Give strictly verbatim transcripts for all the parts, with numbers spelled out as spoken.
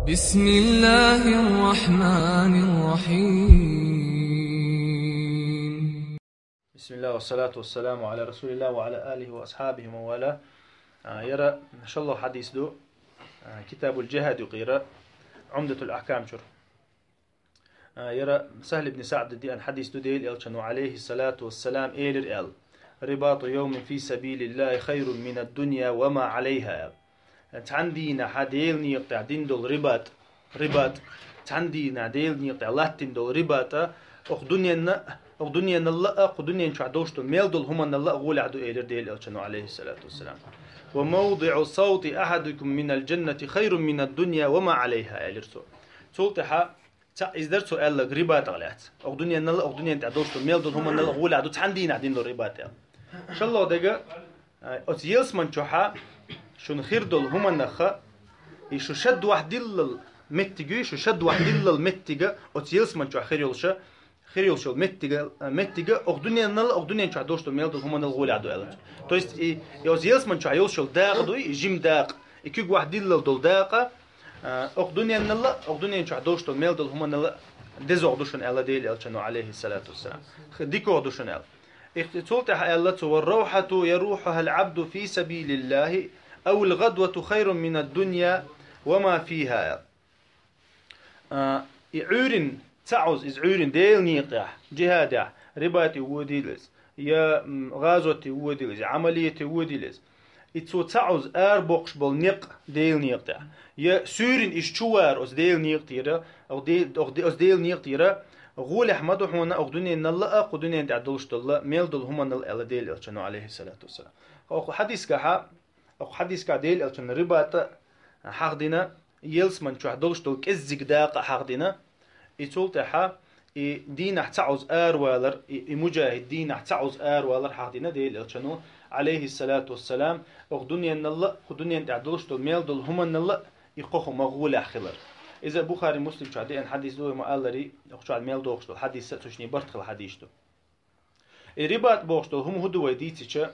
بسم الله الرحمن الرحيم. بسم الله والصلاة والسلام على رسول الله وعلى آله وأصحابه ومن والاه. А, яра, шоллагӀа хьадис ду, а, Китабул-Джихад юкъера, Умдатул-Ахкам чура. А, яра Сахьл ибн СаӀда деана хьадис ду, Даьла Элчано, Ӏалайхи ссалату вассалам, элира аьлла: «رباط يوم في سبيل الله خير من الدنيا وما عليها», аьлла. Цхьан дийнахьа Даьла некъа тӀехь дина долу рибат, рибат, цхьан дийнахьа Даьла некъа тӀехь латтина долу рибат, а, окху дуьненна, окху дуьненал а, кху дуьнен чохь долуш долу мел долу хӀуманал а гӀолехь ду, элира Даьла Элчано, Ӏалайхи ссалату вассалам. «وموضع سوط أحدكم من الجنة خير من الدنيا وما عليها», элира цо. Цул тӀаьхьа цхьаъ иза дара цо аьлларг рибатах лаьцна. Окху дуьненал а, окху дуьнен тӀехь долуш долу мел долу хӀуманал а гӀолехь ду цхьана дийнахь дина долу рибат аьлла. ШоллагӀа дега, а, оцу ялсаман чохьа шуна хир долу хӀуманах, и шу шад вахь диллал меттиг ю, шу шад вахь диллал меттига оцу ялсаман чохь хир йолуша, хир йолуш йолу меттига, а, меттига окху дуьненал а, окху дуьнен чохь долуш долу мел долу хӀуманал гӀолехь ду аьлла цо. То есть и, и оцу ялсаман чохь йолуш йолу дакъа дуй, и жима дакъа, и куьг вахь диллал долу дакъа, а, окху дуьненал а, окху дуьнен чохь долуш долу мел долу хӀуманал а дезагӀа ду шуна аьлла Даьла Элчано, Ӏалайхи ссалату вассалам. ХӀ-, дикагӀа ду шуна аьлла. Ихти-, цул тӀаьхьа аьлла цо: «والروحة يروحها العبد في سبيل الله أو الغدوة خير من الدنيا وما فيها», аьлла. А, и Ӏуьйрин цхьа Ӏуз, иза Ӏуьйрин Даьла некъа тӀехь, джихадехь, рибате водийла иза, я, м, гӀазоте водийла иза, я Ӏамалияте водийла иза. И цо цхьа Ӏуз арабоккхуш болу некъ Даьла некъа тӀехь. Я суьйрина иза чу вар оцу Даьла некъа тӀера, оцу Де-, оцу Де-, оцу Даьла некъа тӀера, гӀолехь ма ду хьуна окху дуьненал а, кху дуьнен тӀехь долуш долу мел долу хӀуманал аьлла Даьла Элчано, Ӏалайхи ссалату вассалам. Окху хьадисгахьа, окху хьадисгахь Даьла Элчано рибат хьахадина, ялсаман чохь долуш долу кӀеззиг дакъа хьахадина, и цул тӀаьхьа и дийнахь цхьа Ӏуз аравалар, и, и муджахид дийнахь цхьа Ӏуз аравалар хьахадина Даьла Элчано, Ӏалайхи ссалату вассалам, окху дуьненал а, кху дуьнен тӀехь долуш долу мел долу хӀуманал а и кхо хӀума гӀолехь хилар. Иза Бухари, Муслим чохь деана хьадис ду, ма-аллара, окху чохь мел догӀуш долу хьадис а цу шине барт хилла хьадис ду. И рибат бохуш долу хӀума хӀун ду вай дийцича,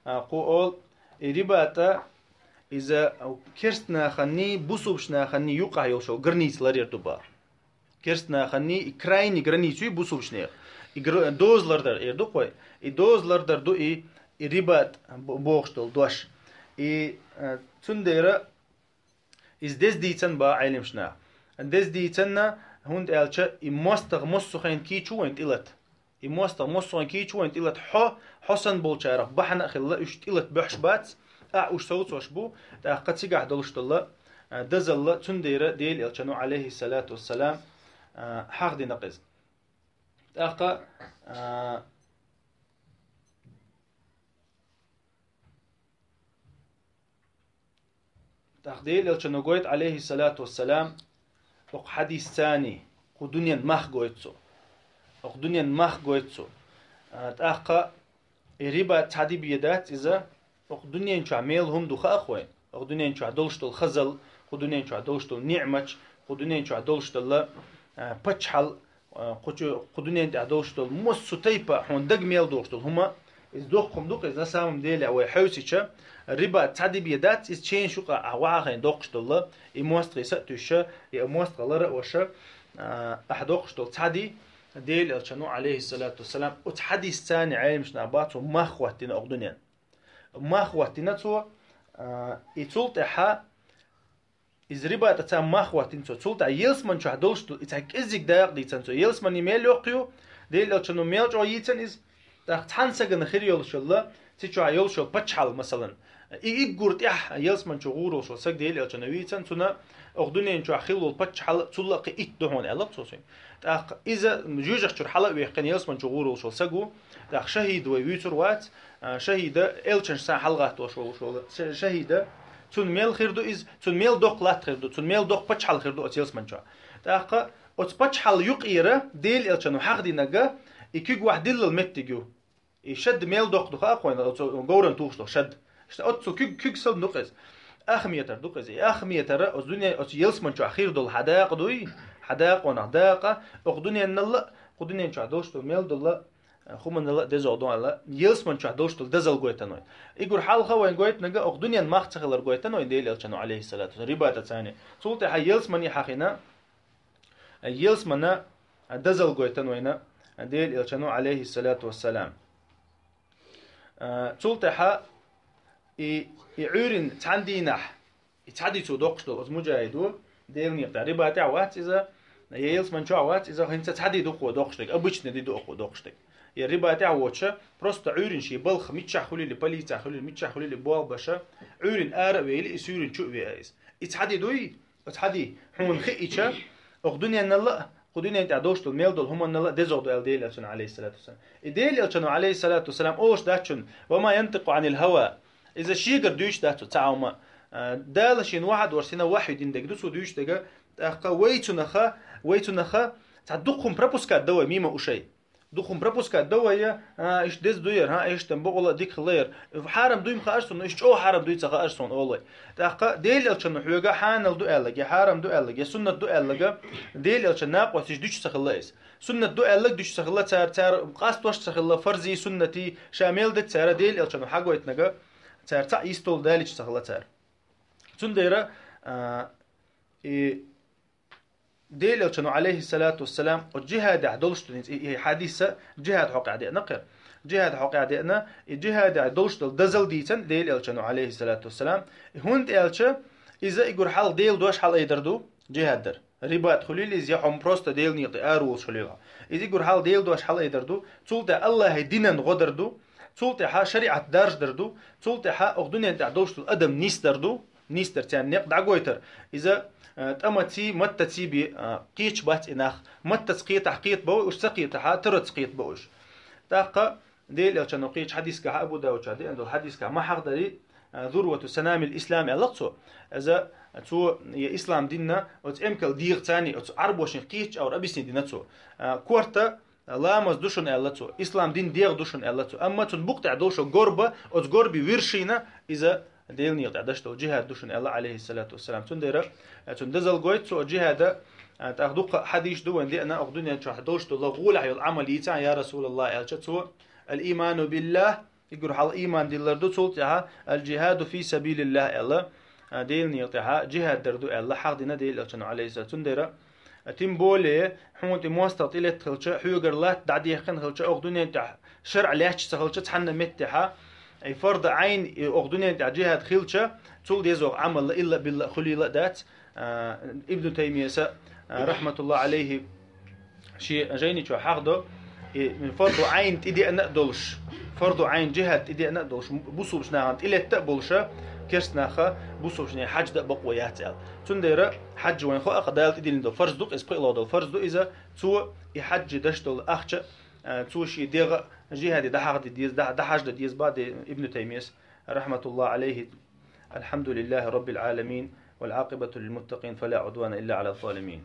а, кху олу, и рибат а, иза керст наханний, бусулбачу наханний юкъахь йолуш йолу граница ларъяр ду боху. Керст наханний и крайний граница ю бусулбачу нехан. И гр-, доза лардар эр ду кхой. И доза лардар ду и, и рибат бо-, бохуш долу дош. И, а, цундела иза деза дийцан боху Ӏеламнаха. Деза дийцанна, хӀунда аьлча и мостагӀа массо а хенахь кийча ву вайн тӀелата. И мостагӀа массо а хенахь кийча ву вайн тӀелата, хьо, хьо санна болчарах бахьана а хилла, уьш тӀелата бохьуш бац, ахь уьш совцош бу, тӀаккха цигахь долуш долу, а, дозалла, цундела Даьла Элчано, Ӏалайхи ссалату вассалам, а, хьахдина иза. ТӀаккха, а, ТӀаккха Даьла Элчано гойту, Ӏалайхи ссалату вассалам, окху хьадисца, кху дуьнен мах гойту цо. Окху дуьнен мах гойту цо. А, тӀаккха и рибат цхьа де бен дац иза, окху дуьнен чохь мел хӀума ду хаьа вайна. Окху дуьнен чохь долуш долу хазал, кху дуьнен чохь долуш долу ниӀматаш, кху дуьнен чохь долуш долу, а, паччахьал, а, кху чу, кху дуьнен тӀехь долуш долу массо а тайпа хьуна дага мел догӀуш долу хӀума, иза доккха хӀума ду-кх иза, на самом деле, вай хьаьвсича, рибат цхьа де бен дац, иза чен шуьга ахь вахьа хенахь доккхуш долу, и мостагӀий са а туьйсуш, и мостагӀа лар а оьшуш, а, ахь доккхуш долу цхьа де, Даьла Элчано, Ӏалайхи ссалату вассалам, оцу хьадисца Ӏеламнаха боху цо мах хӀоттийна окху дуьнен. Мах хӀоттийна цо, а, и цул тӀаьхьа иза рибатаца мах хӀоттийна цо. Цул тӀаьхьа ялсаман чохь долуш ду, и цхьа кӀеззиг дакъа дийцан цо. Ялсамане мел йоккха ю, Даьла Элчано мел чӀогӀа йийцан иза. ТӀаккха цхьана сагана хир йолуш йолу, цу чохь йолуш йолу паччахьал, масалан, и уггар тӀаьхьа ялсаман чу гӀур волуш волу саг Даьла Элчано вийцан, цунна окху дуьнен чохь хилла волу паччахьал цул а кхин итт ду хьуна аьлла цо цуьнга. ТӀаккха иза жоьжахати чуьра хьала а ваьккхина, ялсаман чу гӀур волуш волу саг ву. ТӀаккха шахӀид вай вуьйцур вац, а, шахӀида, элчанаш санна хьалагӀаттош волуш волу ша-, шахӀида, цунна мел хир ду иза, цунна мел доккха латта хир ду, цунна мел доккха паччахьал хир ду оцу ялсаман чохь. ТӀаккха оцу паччахьал юкъера Даьла Элчано хьахдинарг, и куьг вахь диллал меттиг ю. И шад мел доккха ду хаьа вайна, оцу говран тухуш долу шад. Шта оццул куьг, куьг сал ду-кх иза. Ах метр ду-кх иза. И ах метр оцу дуьне, оцу ялсаман чохь хир долу хьан дакъа дуй, хьан дакъонах дакъа, окху дуьненал а, кху дуьнен чохь долуш долу мел долу хӀуманал а дезагӀа ду аьлла, ялсман чохь долуш долу дозалла гойту вайна. Уггар хьалха вайна гойту нагахь оха дуьненна мах ца хилар гойту вайна, Делан Элчано, Ӏалайхиссалату вассалам, рибатаца. Цул тӀаьхьа ялсмане хьахийна, ялсмана дозалла гойту вайна, Делан Элчано, Ӏалайхиссалату вассалам. А, цул тӀаьхьа и, и Ӏуьйрина цхьана дийнахь, и цхьа ди цо доккхуш долу оцу муджахӀидо, Делан некъа тӀехь, рибатехь вац иза, я ялсман чохь вац иза, хӀинца цхьа ди ду-кх доккхуш дерг, обычный ди ду-кх доккхуш дерг. Я рибатехь воцуша, просто Ӏуьйрина шен балха миччахь хуьлийла, полицехь хуьлийла, миччахь хуьлийла, болх беш, Ӏуьйрина ара а вейла, и суьйрина чу а веа иза. И цхьа ди дуй, оцу хьадий, хьуна хиъча, оха дуьненал а, кху дуьнен тӀехь долуш долу мел долу хӀуманал а дезагӀа ду аьлла Делан Элчано, Ӏалайхиссалату вассалам. И Делан Элчано, Ӏалайхиссалату вассалам, олуш дац шуна: «Ва ма янтикъу Ӏанил хӀава». Иза шегара дуьйцуш дац цхьа хӀума. А, Дала шена вахьад вар сина вахьи дина дерг ду цо дуьйцуш дерг, тӀаккха вай цунаха, вай цунаха цхьа дукха хӀума пропускать дан вай мимо ушей. Дукха хӀума пропускать дан вай, а, иштта деза ду яра, хӀа, иштта бакъала а дика хила яра. Хьарам дуй ма хаьара суна, иштта чӀогӀа хьарам дуй ца хаьара суна, олу вай. ТӀаккха Делан Элчано хьоьга хьанал ду аьлларг, я хьарам ду аьлларг, я суннат ду аьлларг, Делан Элчан накъосташа дуьйцуш ца хилла иза. Суннат ду аьлларг дуьйцуш ца хилла цара, цара къастош ца хилла фарзий, суннатий, ша мел дерг цара Делан Элчано хьагойтинарг, цара цхьаъ йистехула далийча ца хилла цара. Цундела, а, и Делан Элчано, Ӏалайхиссалату вассалам, оцу джихадехь долуш ду, и, и хьадис а джихад хьокъехь деана кхера. Джихад хьокъехь деана, и джихадехь долуш долу дозалла дийцина Делан Элчано, Ӏалайхиссалату вассалам. ХӀунда аьлча иза уггар хьалха Делан дош хьалаайдар ду, джихад дар. Рибат хуьлийла иза, я хьо просто Делан некъа тӀе ара волуш хуьлийла. Иза уггар хьалха Делан дош хьалаайдар ду, цул тӀаьхьа Аллахьан динан гӀо дар ду, цул тӀаьхьа шариӀат даржадар ду, цул тӀаьхьа оха дуьнен тӀехь долуш долу адам нисдар ду, нисдар, царна некъ дӀагойтар. Иза, а, тӀамаций, маттаций бен, а, кхеташ бац и нах. Маттаца кхетахь кхета бо уьш, ца кхетахь тароца кхета бо уьш. ТӀаккха Делан Элчано кхечу хьадисехь, Абу Давуда деана долу хьадисехь ма хьахдарий, а, Зурвату санамил ислам аьлла цо. Иза цо я ислам динна оцу эмкал дегӀаца, оцу Ӏарбошна кхечу агӀор объяснить дина цо. А, корта ламаз ду шуна аьлла цо, ислам дин дегӀ ду шуна аьлла цо. Амма цунна букъа тӀехь долуш горба, оцу горби вершина иза Делан некъа тӀехь даш долу джихад ду шуна аьлла, Ӏалайхиссалату вассалам. Цундела, а, цунна дозалла гойту цо джихада, а, тӀаккха дуккха хьадисаш ду вайна деана, оха дуьнен чохь долуш долу гӀолехь йолу Ӏамал йийцахь, я Расулаллах, аьлча цо: «Ал-ийману биллахь», уггар хьалха ийман диллар ду, цул тӀаьхьа «ал-джихаду фи сабилиллахь» аьлла, а, Делан некъа тӀехь джихад дар ду аьлла, хьахдина Делан Элчано, Ӏалайхиссалам. Цундела, а, тем более, хьуна тӀе мостагӀа тӀелетта хилча, хьоьгара латта дӀадаьккхина хилча, оха дуьнен тӀехь шарӀ лаьтташ ца хилча, цхьанна меттехь, и фарду Ӏайн, и оха дуьнен тӀехь джихад хилча, цул дезагӀа Ӏамал илла а билла а хуьлийла а дац. А, Ибну Таймияса, а, рахматуллахь Ӏалайхи, шен жайни чохь хьахдо, и фарду Ӏайн тӀедеана а долуш, фарду Ӏайн джихад тӀедеана а долуш, бусулбачу нахана тӀелетта а болуша, керста наха бусулбачу нехан хьаьж дан а бакъо яц аьлла. Цундела хьаьж вайн хӀокху Дала тӀедиллина долу фарз ду-кх иза, пхоьалгӀа долу фарз ду иза, цо и хьаьж даш долу ахча, а, цо шен дегӀ а джихаде дӀахьажда деза, дӀа-, дӀахьажда деза боху Ибну Таймияс, рахматуллахь Ӏалайхи. Алхьамдулиллахьи раббил Ӏаламин, вал Ӏакъибату лил муттакъин, фала Ӏудвана илла Ӏалаз-залимин.